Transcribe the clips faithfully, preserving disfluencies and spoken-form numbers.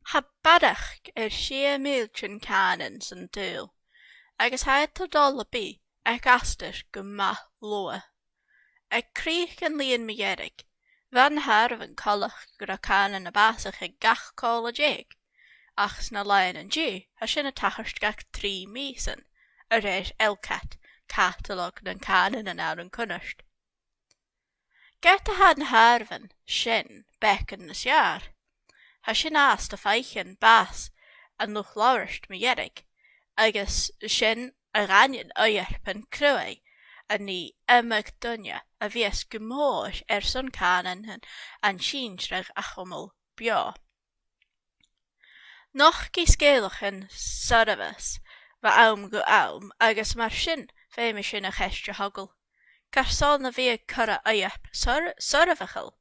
Tha barrachd air sia mìltean cànain san t-saoghal, agus tha iad a' dol a bhith aig astar gu math luath. Aig crìoch an linn mu dheireadh, bha na h-àireamhan coltach gun robh cànan a' bàsachadh aig gach còmhla deug, ach sna làithean an-diugh, tha sin a' tachairt gach trì mìosan, a rèir ELCAT, catalog nan cànanan ann an cunnart. Ged a tha na h-àireamhan sin beagan nas fheàrr, tha sin às do fhaicinn bàs an luchd-labhairt mu dheireadh, agus sin a dh'aindeoin oidhirpean cruaidh a nì iomadh duine a bhios gu mòr airson cànanan an, an sinsear a chumail beò. Nochdaidh sgeulachdan soirbheis bho àm gu àm, agus mar sin feumaidh sinn a' cheist a thogail, carson a bhiodh cur a oidhirp soir-, soirbheachail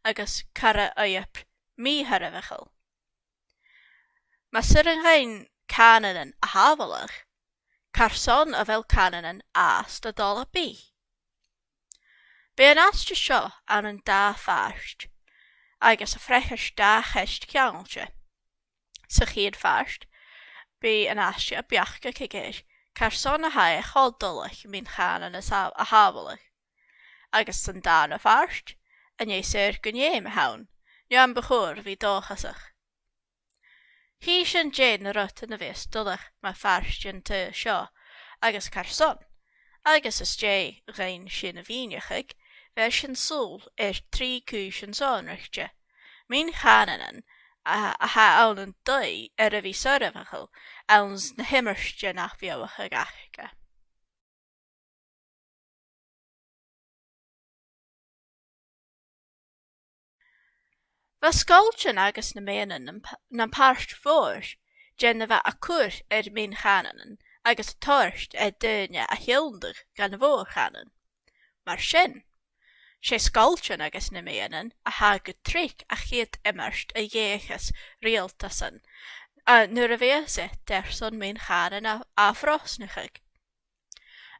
agus cur a oidhirp mì-shoirbheachail? Mas urrainn dhuinn cànanan a shàbhaladh, carson a bheil cànanan às a' dol à bith? Bidh an aiste seo ann an dà phàirt, agus a' freagairt dà cheist cheangailte. Sa chiad phàirt, bidh an aiste a' beachdachadh air carson a tha e cho doilich mion-chànan a shà-, a shàbhaladh. Agus san dàrna pàirt, an e saor gun fheum a th' ann, no am bu chòir a bhith dòchasach. Chì sinn dè na rudan a bhios doilich mu phàirt an taigh seo, agus carson, agus às dèidh dhuinn sin a mhìneachadh, bheir sinn sùil air trì cùisean sònraichte. Mion-chànanan a, a tha ann an dòigh air a bhith soirbheachail anns na h-iomairtean nach beathach aca. Bha sgoiltean agus na meadhanan nam p-, nam pàirt mhòr den a bha a' cur air mion-chànanan agus a' toirt air daoine a thionndadh dhan mhòr-chànan. Mar sin, 's e sgoiltean agus na meadhanan a tha gu tric a' chiad iomairt a dh'fheuchas riaghaltasan, a, nuair a bhios iad airson mion-chànan a, a bhrosnachadh.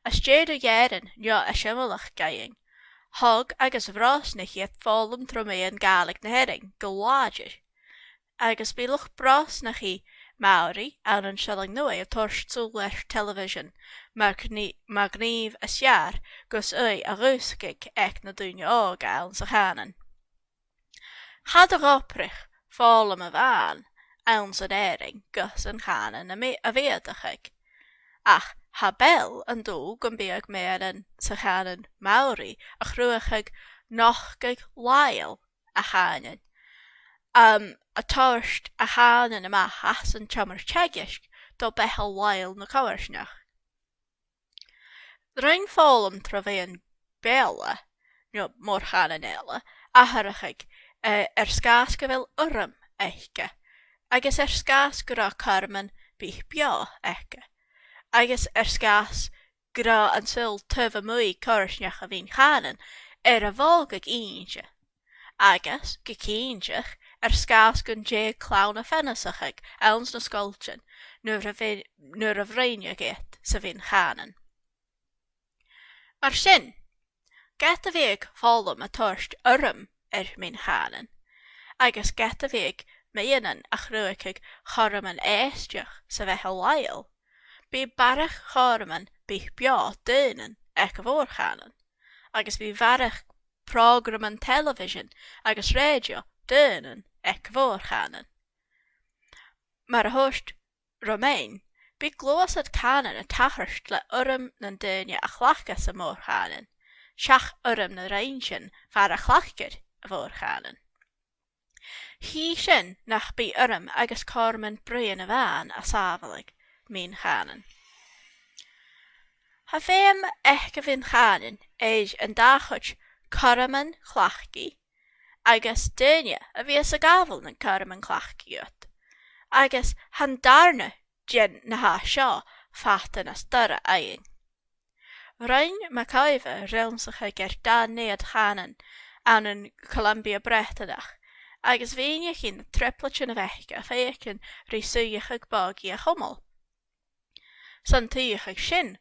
Às dèidh do dh'Èirinn neo-eisimeileach fhaighinn, thog agus bhrosnaich iad foghlam tro mheadhan Gàidhlig na h-Èireann gu làidir. Agus bidh luchd-brosnachaidh Māori ann an Sealainn Nuadh a' toirt sùil air telebhisean mar ghnì-, mar ghnìomh as fheàrr gus ùidh a dhùsgadh aig na daoine òga anns a' chànan. Cha do dh'obraich foghlam a-mhàin anns an Èirinn gus an cànan a mhi-, a mheudachadh. Ach cha b' eil an dùil gum biodh meadhanan sa chànan Māori a' cruthachadh nochdadh làitheil a' chànain, um, a' toirt a' chànan a-mach às an t-seòmar teagaisg do bheatha làitheil na coimhearsnachd. Rinn foghlam tro mheadhan Beurla, no mòr-chànan eile, atharrachadh, eh, air sgàth 's gu bheil urram aige, agus air sgàth 's gun robh cothroman bith-beò aige, agus air sgàth 's gun robh an saoghal taobh a-muigh coimhearsnachd a' mhion-chànain air a bhogadh innte. Agus, gu cinnteach, air sgàth 's gun deigheadh clann a' feanasachadh anns na sgoiltean nuair a bhri-, nuair a bhruidhneadh iad sa mhion-chànan. Mar sin, ged a bhiodh foghlam a' toirt urram air mion-chànan, agus ged a bhiodh meadhanan a' cruthachadh cothroman èisteachd sa bheatha làitheil, bidh barrachd chothroman bith-beò daonnan aig a' mhòr-chànan, agus bidh barrachd prògraman telebhisean agus rèidio daonnan aig a' mhòr-chànan. Mar a thuirt Romain, bidh gluasad cànain a' tachairt le urram nan daoine a chleachdas am mòr-chànan, seach urram na rinn sinn far a chleachdadh am mòr-chànan. Chì sinn nach bi urram agus cothroman bruidhinn a-mhàin a' sàbhaladh mion-chànan. Tha feum aig a' mhion-chànan air an dà chuid cothroman cleachdaidh agus daoine a bhios a' gabhail nan cothroman cleachdaidh ud, agus tha an dàrna den na tha seo fada nas dorra fhaighinn. Rinn MacIver rannsachadh air dà naoad chànan ann an Columbia Breatannach, agus mhìnich e na trioblaidean a bh' aige a' faicinn ri suidheachadh bògaidh a chumail. San t-suidheachadh sin,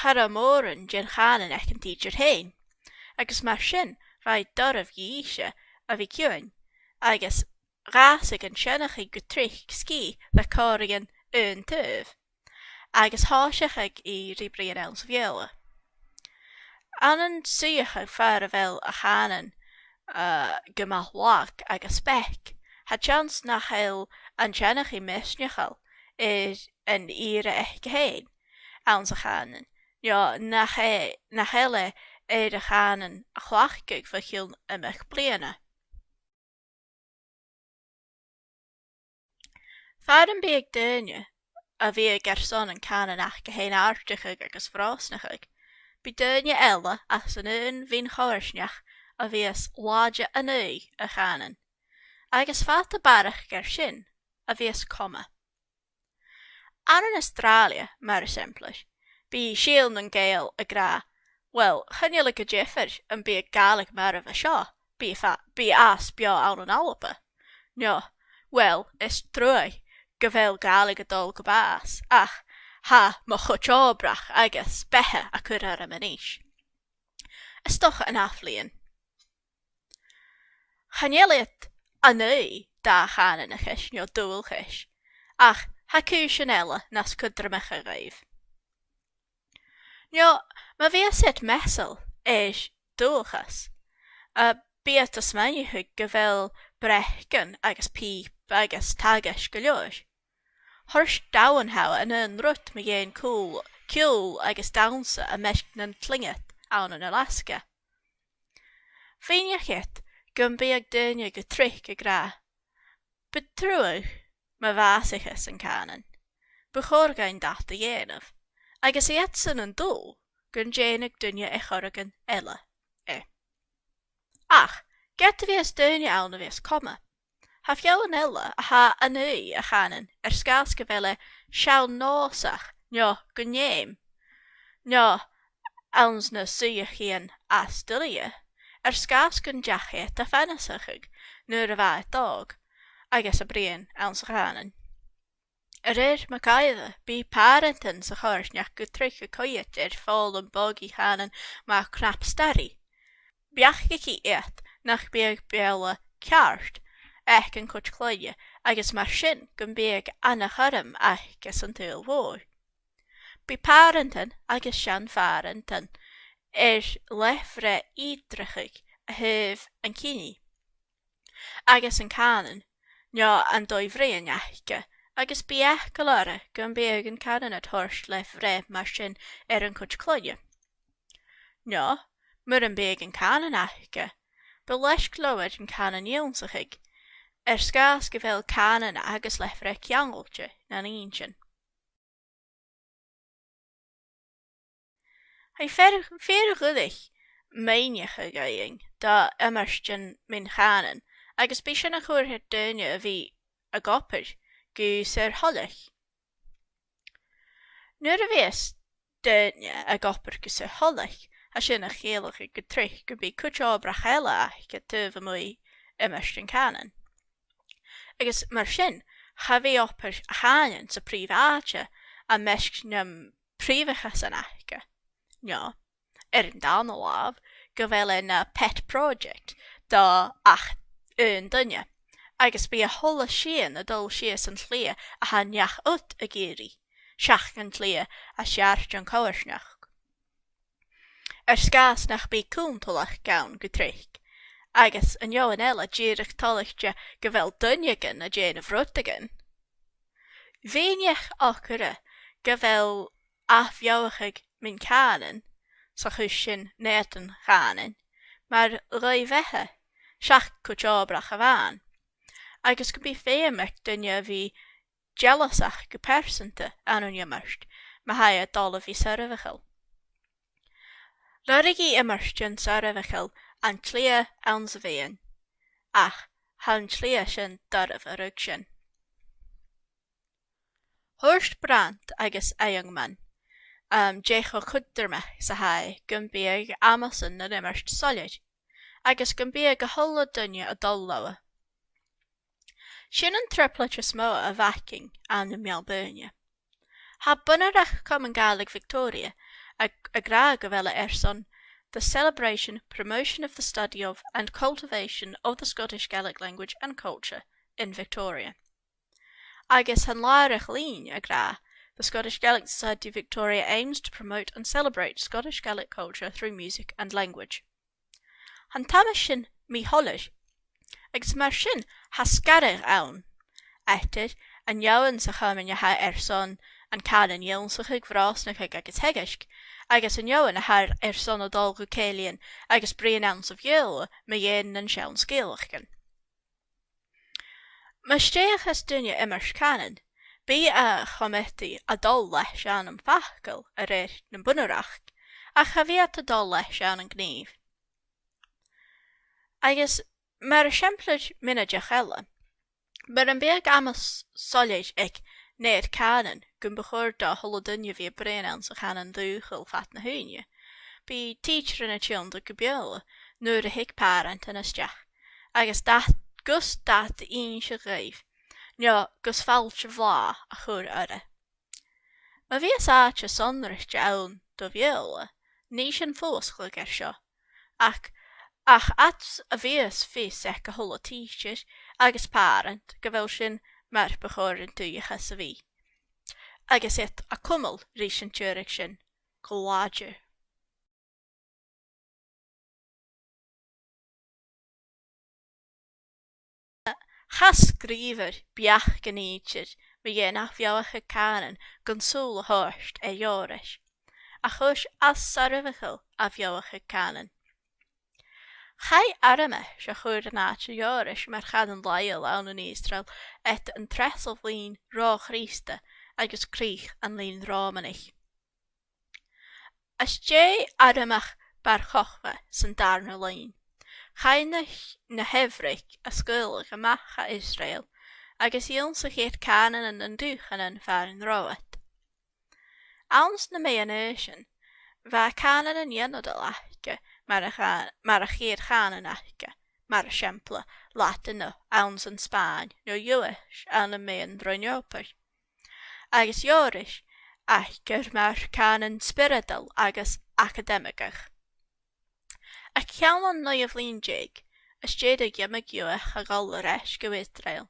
cha robh mòran den chànan aig an tidsear fhèin, agus mar sin bha e doirbh dhìse a bhith ciùin, agus dh'fhàsadh an seanchaidh gu tric sgìth le còmhraidhean aon taobh, agus thòisicheadh i ri bruidhinn anns a' Bheurla. Ann an suidheachadh far a bheil a' chànan, uh, gu math lag agus beag, tha teans nach eil an seanchaidh misneachail air an ìre aice fhèin anns a' chànan, no nach e, nach eil e air a' chànan a chleachdadh bho chionn iomadh bliadhna. Far am biodh daoine a bhiodh airson an cànan aca fhèin àrdachadh agus brosnachadh, bidh daoine eile às an aon mhion-choimhearsnachd a bhios làidir an aghaidh a' chànain, agus fada barrachd air sin a bhios coma. Ann an Astràilia, mar eisimpleir, bidh sìol nan Gàidheal ag ràdh, "Uill, chan eil e gu diofar am biodh Gàidhlig marbh an seo, bidh fa-, bidh às beò ann an Alba." No, "Uill, is truagh gu bheil Gàidhlig a' dol gu bàs, ach tha mo chuid-obrach agus beatha a' cur orm a-nis." Is dòcha an ath-bhliadhna. Chan eil iad an aghaidh dà-chànanachas no dualchas, ach tha cùisean eile nas cudromaiche dhaibh. No, ma bhios iad measail air dualchas, a, bidh iad a' smaoineachadh gu bheil breacan agus pìob agus taighean gu leòr. Thuirt damhan-sabha an aon rud mu dheidhinn ciùil, ciùil agus dannsa am measg nan tlingid ann an Alaska. Mhìnich iad gum biodh daoine gu tric ag ràdh, "Bu truagh ma bhàsaicheas an cànan. Bu chòir dhuinn dad a dhèanamh," agus iadsan an dùil gun dèanadh duine air choreigin eile e. Ach, ged a bhios daoine ann a bhios coma, tha feadhainn eile a tha an aghaidh a' chànain air sgàth 's gu bheil e seann-nòsach no gun fheum, no anns na suidheachaidhean as duilghe, air sgàth 's gun deach iad a pheanasachadh nuair a bha iad òg agus a' bruidhinn anns a' chànan. A rèir MacIver, bidh pàrantan sa choimhearsnachd gu tric a' coimhead air foghlam bogaidh chànain mar chnap-starra. Bheachdaich iad nach biodh Beurla ceart aig an cuid cloinne agus mar sin gum biodh ana-chothrom aca san t-saoghal mhòr. Bidh pàrantan agus seann-phàrantan air leth-bhreith ìdreachadh a thaobh an chinnidh agus an cànan, no an dòigh-bhruidhinn aca, agus bidh eagal orra gum biodh an cànan a' toirt leth-bhreith mar sin air an cuid cloinne. No, mura biodh an cànan aca, bu leisg leotha an cànan ionnsachadh, air sgàth 's gu bheil cànan agus leth-bhreith ceangailte nan inntinn. Tha e fìor, fìor dhoirbh mìneachadh fhaighinn do iomairtean mion-chànain, agus bidh sin a' cur air daoine a bhith ag obair gu saor-thoileach. Nuair a bhios daoine ag obair gu saor-thoileach, tha sin a' ciallachadh gu tric gum bi cuid obrach eile aca taobh a-muigh iomairtean cànain. Agus mar sin, cha bhi obair a' chànain sa phrìobhaideachd am measg nam prìomhachasan aca. No, air an dàrna làimh, gu bheil e na pet project do ach aon duine, agus bidh a h-uile sìon a' dol sìos an t-slighe a tha neach-ud ag iarraidh, seach an t-slighe as fheàrr don choimhearsnachd. Air sgàth 's nach bi cunntadh ann gu tric, agus an fheadhainn eile dìreach toilichte gu bheil duine againn a' dèanamh rudeigin. Mhìnich ocra gu bheil ath-bheòthachadh mion-chànain, 's a' chùis sin nead an cànain, mar dhòigh-bheatha, seach cuid obrach a-mhàin, agus gum bi feum aig duine a bhith dealasach gu pearsanta ann an iomairt, ma tha e a' dol a bhith soirbheachail. Lorgaidh iomairtean soirbheachail an t-slighe anns a bheil iad, ach tha an t-slighe sin doirbh a ruigsinn. Thuirt Brandt agus Engelmann, um, dè cho cudromach 's a tha e gum biodh amasan nan iomairt soilleir, agus gum biodh a h-uile duine a' dol leotha. Sin an trioblaid as motha a bh' againn ann am Melbourne. Tha bunreact Comann Gàidhlig Victoria ag, ag ràdh gu bheil e airson "The celebration, promotion of the study of, and cultivation of the Scottish Gaelic language and culture in Victoria. Agus tha an làrach-lìn ag ràdh, "The Scottish Gaelic Society Victoria aims to promote and celebrate Scottish Gaelic culture through music and language." Tha an t-amas sin mì-shoilleir, agus mar sin tha sgaradh ann eadar an fheadhainn sa chomainn a tha airson an cànan ionnsachadh, brosnachadh agus teagasg, agus an fheadhainn a tha airson a dhol gu cèilidhean agus bruidhinn anns a' Bheurla mu dheidhinn nan seann sgeulachdan. Mus tèid duine iomairt cànain, bidh a' chomataidh a' dol leis ann am facal a rèir nam bunreact, ach cha bhi iad a' dol leis ann an gnìomh. Agus mar eisimpleir mionaideach eile, mura biodh amas soilleir aig an fhear cànain gum bu chòir do a h-uile duine a bhith a' bruidhinn anns a' chànan dhùthchail fad na h-ùine, bidh tidsearan a' tionndadh gu Beurla nuair a thig pàrantan a-steach, agus dat, gus dad innse dhaibh, no gus fàilte bhlàth a chur orra. Ma bhios àite sònraichte ann do Bheurla, nì sin fuasgladh air seo. Ach, ach fhad 's a bhios fios aig a h-uile tidsear agus pàrant gu bheil sin mar bu chòir an dùthaich a bhith, agus iad a' cumail ris an tuaiream sin gu làidir. Cha sgrìobhar beachd an idir mu dheidhinn ath-bheòthachadh cànain gun sùil a thoirt air Eòrais, a' chùis as soirbheachail ath-bheòthachadh cànain. Chaidh armachd a chur an àite Eòrais mar chànan làitheil ann an Israel eadar an treas linn ro Chrìosd agus crìoch an linn Ròmanach. Às dèidh armachd Bar Kokhba san dàrna linn, chaidh na, na h-Eabhraidhean a sgaoileadh a-mach à Israel, agus dh'ionnsaich iad cànanan nan dùthchannan far an robh iad. Anns na meadhanan sin, bha cànanan ionadail aca mar a' cha-, mar a' chiad chànan aca, mar eisimpleir, Laideann anns an Spàinn, no Leòdhas ann am meadhan an Rinn Oirnn, agus Eòrais aca mar chànan spioradail agus acadaimigeach. Aig ceann an naoidheamh linn deug, às dèidh do dh'iomadh Iùdhach a dhol air ais gu Israel,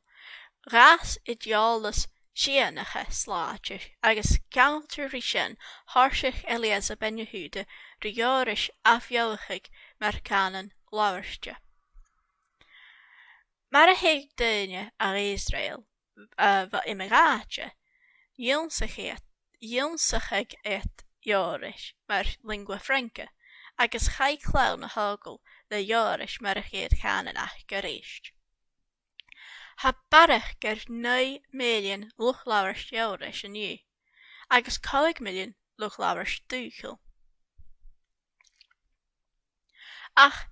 dh'fhàs ideòlas Sìonachas làidir, agus ceangailte ri sin, thòisich Eliezer ben Yehuda ri Eòrais ath-bheòthachadh mar chànan labhairte. Mar a thig daoine à Israel, a bha iomadh àite, dh'ionnsaich iad, dh'ionnsaicheadh iad Eòrais mar lingua franca, agus chaidh clann a thogail le Eòrais mar a' chiad chànan aca a-rithist. Tha barrachd air naoi millean luchd-labhairt Eòrais an-diugh, agus còig millean luchd-labhairt dùthchail. Ach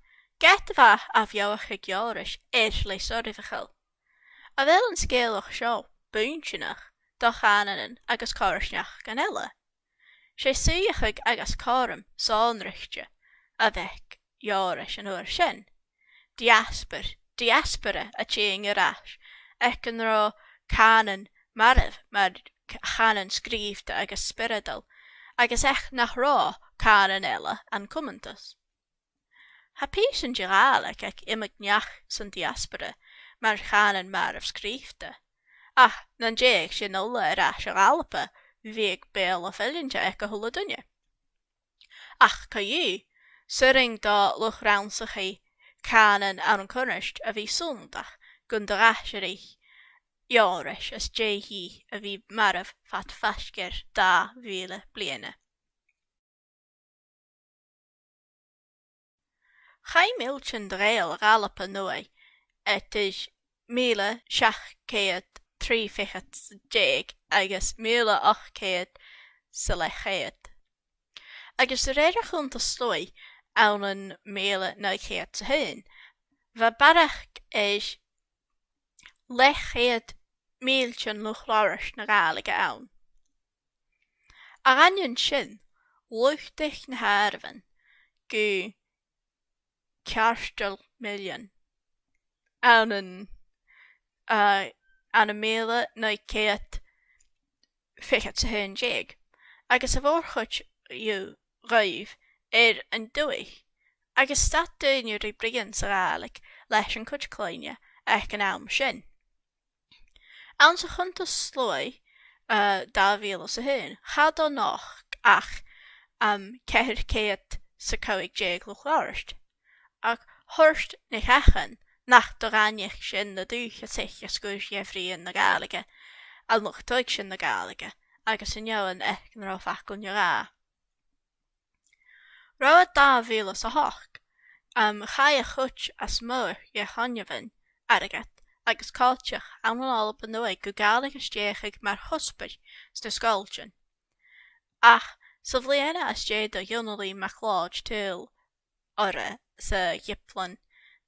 ged a bha ath-bheòthachadh Eòrais air leth soirbheachail, a bheil an sgeulachd seo bun-sìonach do chànanan agus coimhearsnachdan eile? 'S e suidheachadh agus cothrom sònraichte a bh' aig Eòrais an uair sin. Diaspor-, diaspora a' tighinn air ais, aig an robh cànan marbh mar c-, chànan sgrìobhte agus spioradail, agus aig nach robh cànan eile an cumantas. Tha pìosan de Ghàidhlig aig iomadh neach san diaspora mar chànan marbh sgrìobhte, ach nan tèid sin uile air ais a dh'Alba, bhiodh Beurla fileanta aig a h-uile duine. Ach co-dhiù, 's urrainn do luchd-rannsachaidh cànain ann an Comhghàirdeas a bhith sunndach gun do dh'aiseirich Eòrais às dèidh dhi a bhith marbh fad faisg air dà mhìle bliadhna. Chaidh mìltean de Ghàidheil a dh'Alba Nuadh eadar mìle seachd ceud trì fichead 's a deug agus mìle ochd ceud 's a leth-cheud. Agus a rèir a' chunntais-sluaigh ann an mìle naoi ceud 's a h-aon, bha barrachd air leth-cheud mìltean luchd-labhairt na Gàidhlig ann. A dh'aindeoin sin, lùghdich na h-àireamhan gu ceartuair millean ann an, uh, ann am mìle naoi ceud fichead 's a h-aon deug, agus a' mhòr-chuid dhiubh ghaibh air an dùthaich, agus stad daoine ri bruidhinn sa Ghàidhlig leis an cuid cloinne aig an àm sin. Anns a' chunntas-sluaigh, eh, dà mhìle 's a h-aon, cha do nochd ach, um, ceithir ceud 's a còig deug luchd-labhairt. Ach thuirt NicEachainn nach do dh'aithnich sin na dùthchannan a sguir geamhraidhean na Gàidhlig, an luchd-tuigse na Gàidhlig, agus an fheadhainn aig an robh facal no dhà. Roimh dà mhìle 's a h-ochd, um, chaidh a' chuid as motha de choinneamhan airgid agus cultar ann an Alba Nuadh gu Gàidhlig a stèidheachadh mar chuspair sna sgoiltean. Ach sa bhliadhna às dèidh do Dhòmhnall MacLeòid tadhal oirre sa Ghiblean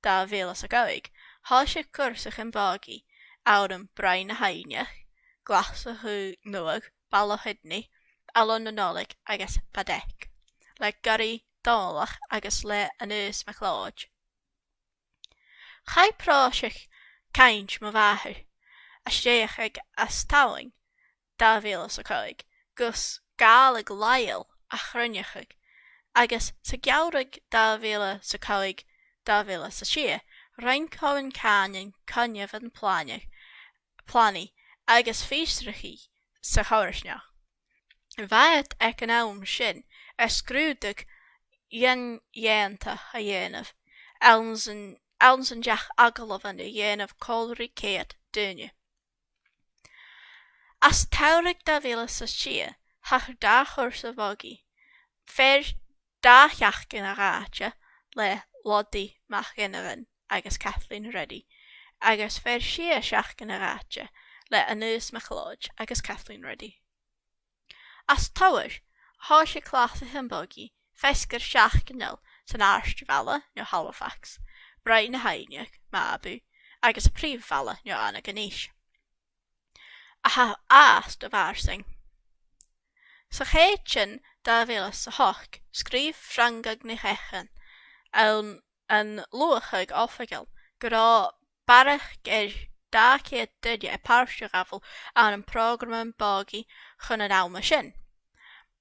dà mhìle 's a còig, thòisich cùrsaichean bogaidh ann am Bràigh na h-Aibhneach, Glaschu Nuadh, Baile Shuidhne, Ailean na Nollaig agus Baddeck, le Goraidh Dòmhnallach agus le Aonghas MacLeòid. Chaidh pròiseact Cainnt mo Mhàthair a stèidheachadh as Samhain dà mhìle 's a còig gus Gàidhlig làitheil a chruinneachadh, agus sa gheamhradh dà mhìle 's a còig, dà mhìle 's a sia, rinn Comann Cànain coinneamhan planaiche, planaidh agus fiosrachaidh sa choimhearsnachd. Bha iad aig an àm sin a' sgrùdadh dhen-, dhen-dèanamh a dhèanamh, anns an, anns an deach agallamhan a dhèanamh còmhla ri ceud duine. As t-samhradh dà mhìle 's a sia, thachair dà chùrsa bhogaidh, fear dà sheachdain a dh'fhaodte le Lodaidh MacFhionghain agus Kathleen Reddy, agus fear sia seachdain a dh'fhaodte le Aonghas MacLeòid agus Kathleen Reddy. As t-samhradh, thòisich clasaichean bogaidh feasgar seachdain san Àrd-Bhaile no Halifax, Bràigh na h-Aibhneach, Mabou, agus a' Phrìomh-Bhaile no Antigonish. A tha às do bhàrr sin. Sa Chèitean dà mhìle 's a h-ochd, sgrìobh Frangan NicEachainn ann an luchag-oifigeil gun robh barrachd air dà cheud duine a' pàirt a ghabhail ann am prògraman bogaidh chun an àm sin,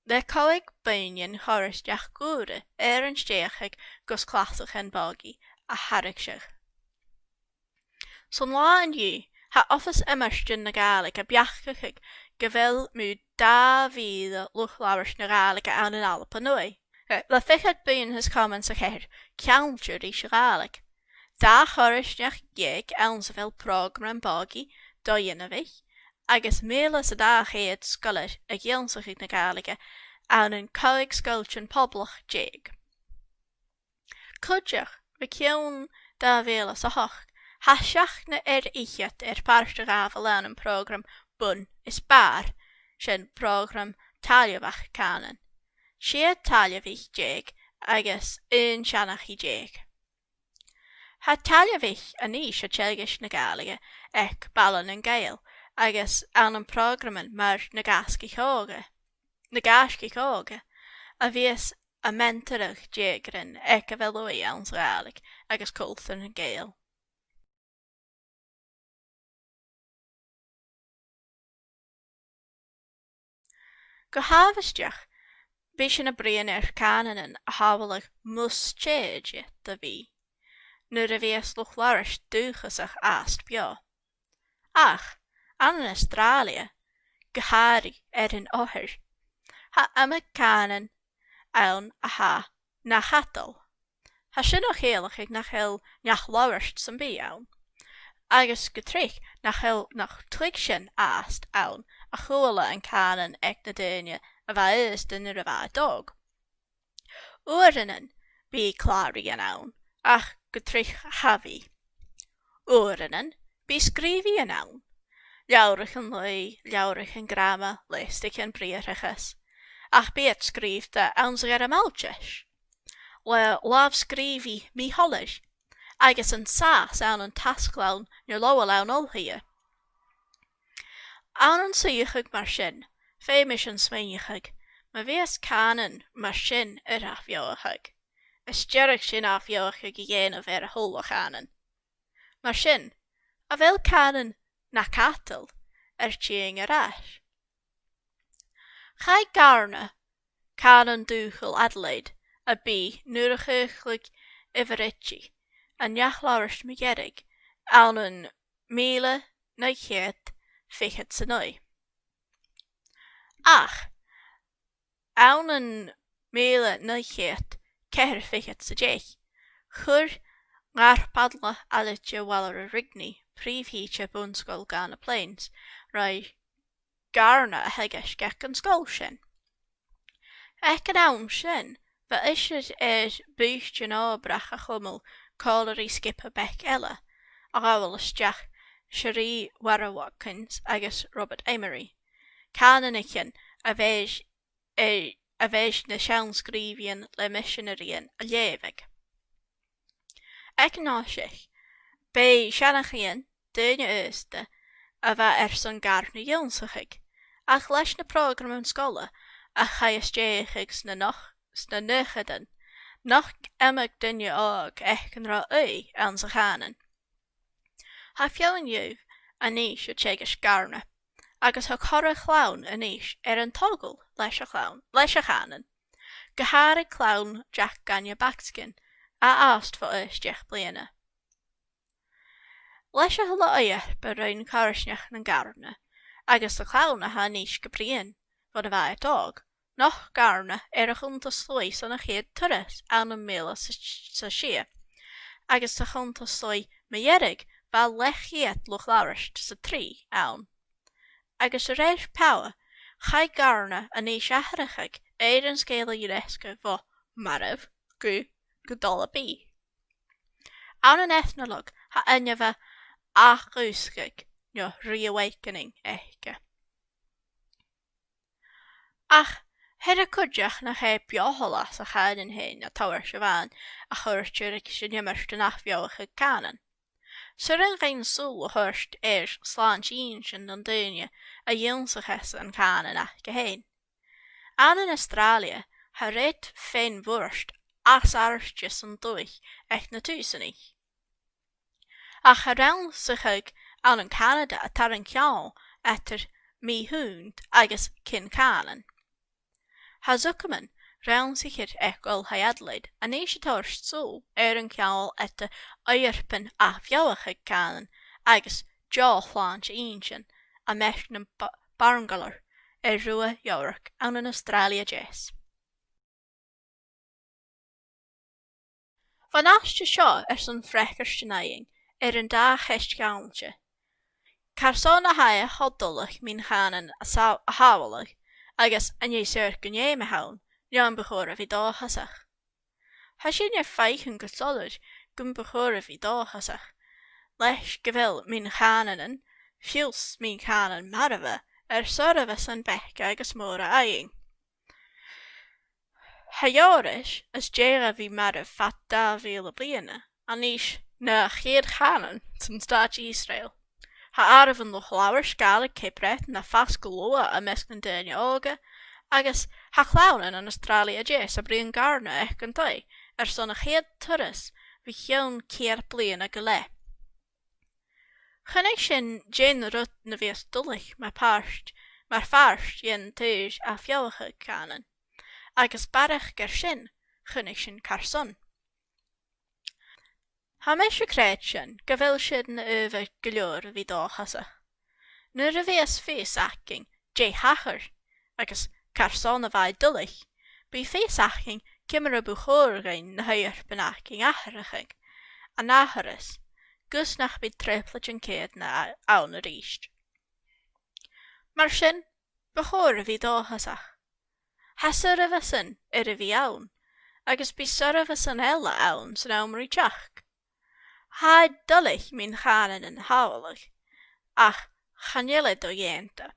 le còig buidhnean choimhearsnachd ùra air an stèidheachadh gus clasaichean bogaidh a tharraing seachad. San latha an-diugh, tha Oifis Iomairtean na Gàidhlig a' beachdachadh gu bheil mu dhà mhìle luchd-labhairt na Gàidhlig ann an Alba Nuadh. Eh, le fichead buidheann is comann sa cheithir ceann de dh'Oifis na Gàidhlig. Dà choimhearsnachd dheug anns a bheil prògraman bogaidh do-dhèanamaich, agus mìle 's a dà cheud sgoilear ag ionnsachadh na Gàidhlig ann an còig sgoiltean poblach deug. Cuideachd, bho chionn dà mhìle 's a h-ochd, tha seachdna air fhichead air pàirt a ghabhail ann am prògram Bun is Bàrr, sin prògram tàilleabhachd cànain. Sia tàilleabhaich deug agus aon seanchaidh deug. Tha tàilleabhaich a-nis a' teagasg na Gàidhlig aig Baile nan Gàidheal agus ann am prògraman mar Na Gaisgich Òga, Na Gaisgich Òga, a bhios a' meantoradh deugairean aig a bheil ùidh anns a' Ghàidhlig agus cultar nan Gàidheal. Gu h-àbhaisteach, bidh sinn a' bruidhinn air cànanan a shàbhaladh mus tèid iad a bhith, nuair a bhios luchd-labhairt dùthchasach fhathast beò. Ach, ann an Astràilia, gu h-àraidh air an othar, tha iomadh cànan ann a tha na chadal. Tha sin a' ciallachadh nach eil neach-labhairt sam bith ann, agus gu tric nach eil neach-tuigse fhathast ann a chuala an cànan aig na daoine a bha aosta nuair a bha iad òg. Uaireannan bidh clàraidhean ann, ach gu tric cha bhi. Uaireannan bidh sgrìobhaidhean ann. Leabhraichean-laighe, leabhraichean gràmair, liostaichean briathrachais. Ach bidh iad sgrìobhte anns a' Ghearmailtis, le làmh-sgrìobhaidh mì-shoilleir, agus an sàs ann an tasglann no lobhadh ann oilthigh. Ann an suidheachadh mar sin, feumaidh sinn smaoineachadh, ma bhios cànan mar sin air ath-bheothachadh, is dìreach sin ath-bheothachadh a dhèanamh air a h-uile cànan. Mar sin, a bheil cànan na cadal air tighinn air ais? Chaidh Gàrradh Cànain Dhùthchail Adelaide a bith nuair a chaochail Ivor Ritchie, an neach-labhairt mu dheireadh, ann an mìle naoi ceud fichead 's a naoi. Ach, ann an mìle naoi ceud ceithir fichead 's a deich, chuir an Gàrpadla Aillte Walter Rigney, prìomh thidsear Bun-sgoil Ghàidhlig Plains, ri gàirnealachd a theagasg aig an sgoil sin. Aig an àm sin, bha fhios air bùithtean-obrach a chumail còmhla ri sgioba beag eile, a ghabhail a-steach Sheree Warren Watkins agus Robert Emery, cànanaichean a bha, eh, a bha na seann sgrìobhaidhean le miseanaraidhean a' leughadh. Aig an àm sin, b' e seanchaidhean daoine aosta a bha airson gàirnealachd ionnsachadh, ach leis na prògraman sgoile a chaidh a stèidheachadh sna noch-, sna naochadan, nach fhaca duine òg aig an robh ùidh anns a' chànan. Tha feadhainn dhiubh a-nis a' teagasg gàirnealachd, agus tha corra chlann a-nis air an togail leis a' chlann, leis a' chànan. Gu h-àraidh clann Jack Gàidhlig Buckskin, a fhàs fo aois deich bliadhna. Leis a h-uile oidhirp a rinn coimhearsnachd nan gàirnealachd, agus a' chlann a tha a-nis ga bruidhinn bhon a bha iad òg, nochd gàirnealachd air a' chunntas-sluaigh son a' chiad turas ann am mìle 's a, 's a sia, agus sa chunntas-sluaigh mu dheireadh bha leth-cheud luchd-labhairt 's a trì ann. Agus a rèir Power, chaidh gàirnealachd a-nis atharrachadh air an sgèile UNESCO bho marbh gu, gu dol à bith. Ann an eatnolaig, tha an t-ainm ath-dhùsgadh no re-awakening aige. Ach, tha e cuideachd nach e beothalas a' chànain fhèin a tha toirt a-mhàin a chuireas air an iomairt ath-bheòthachadh cànain. 'S urrainn dhuinn sùil a thoirt air slàinte inntinn nan daoine a dh'ionnsaich an cànan aca fhèin. Ann an Astràilia, tha rèit fèin-mhurt as àirde san dùthaich aig na tùsanaich. Ach tha rannsachadh ann an Canada a' tarraing ceangal eadar mì-shunnd agus cinn-cànain. Tha Zuckerman, rannsaichear aig Oilthigh Adelaide, a-nis a' toirt sùil air an ceangal eadar oidhirpean ath-bheòthachadh cànain agus deagh shlàinte inntinn am measg nam ba-, Barngalar air Rubha Eabhrac ann an Astràilia Deas. Bha an aiste seo airson freagairt fhaighinn air an dà cheist cheangailte. Carson a tha e cho doilich mun chànan a sa-, a shàbhaladh, agus an e saor gun fheum a th' ann, no am bu chòir a bhith dòchasach? Tha sinne a' faicinn gu soilleir gum bu chòir a bhith dòchasach, leis gu bheil mun chànanan, fiù 's mun chànan marbha, air soirbheasan beaga agus mòra fhaighinn. Tha Eabhrais, às dèidh a bhith marbh fad dà mhìle bliadhna, a-nis na chiad chànan san stàit Israel. Tha àireamh an luchd-labhairt Gàidhlig Cheap Breatainn a' fàs gu luath am measg nan daoine òga, agus tha clann ann an Astràilia Deas a' bruidhinn gàirnealachd aig an taigh airson a' chiad turas bho chionn ceithir bliadhna gu leth. Chunnaic sinn dè an rud a bhios doilich mar phàirt, mar phàirt dhen t-saor ath-bheòthachadh cànain, agus barrachd air sin, chunnaic sinn carson. Tha mise a' creidsinn gu bheil sinn air gu leòr a bhith dòchasach. Nuair a bhios fios againn dè thachair agus carson a bha e doilich, bidh fios againn ciamar a bu chòir dhuinn na h-oidhirpean againn atharrachadh, an ath-thuras, gus nach bi trioblaid an ceudna a-, ann a-rithist. Mar sin, bu chòir a bhith dòchasach. Tha soirbheasan air a bhith ann, agus bidh soirbheasan eile ann san àm ri teachd. Tha e doilich mun chànanan a shàbhaladh, ach chan eil e do-dhèanta.